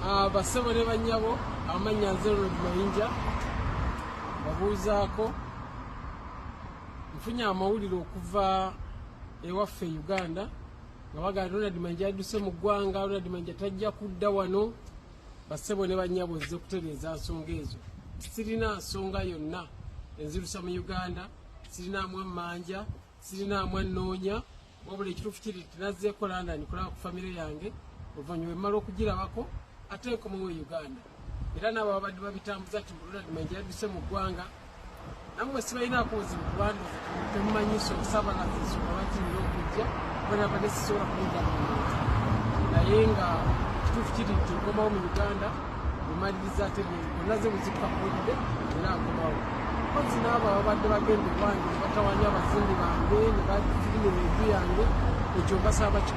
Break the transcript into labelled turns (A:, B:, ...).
A: Basebo ne bannyabo, amannya nze Ronald Mayinja, babuuzaako. Nfunye amawulire okuva ewaffe e Uganda nga bagamba Ronald Mayinja yadduse mu ggwanga, Ronald Mayinja tajja kudda wano. Basebo ne bannyabo, nzize kutereeza nsonga ezo. Sirina nsonga yonna enzirusa mu Uganda, sirinaamu emmanja, sirinaamu annoonya, wabula ekituufu kiri nti nazzeeko London kulaba ku famire yange. Oluvannyuma emmala okugirabako, ate nkomewo e Uganda. Era n'abo babadde babitambuza nti Ronald Mayinja yadduse mu ggwanga, nammwe sibalinaako buzibu, kubandooza temumanyi nsonga, saabalaza ensonga lwaki nina okujja, kuba nabadde sisobola kuyingira mu muntu. Naye nga ekituufu kiri nti nkomawo mu Uganda bwemaliriza, ate bwenaze buzikka kuwulidde era nkomawo. Kozi n'abo ababadde bagenda ewange ne batawanya abazimbi bange ne bafirimira enju yange, ekyo mbasaba.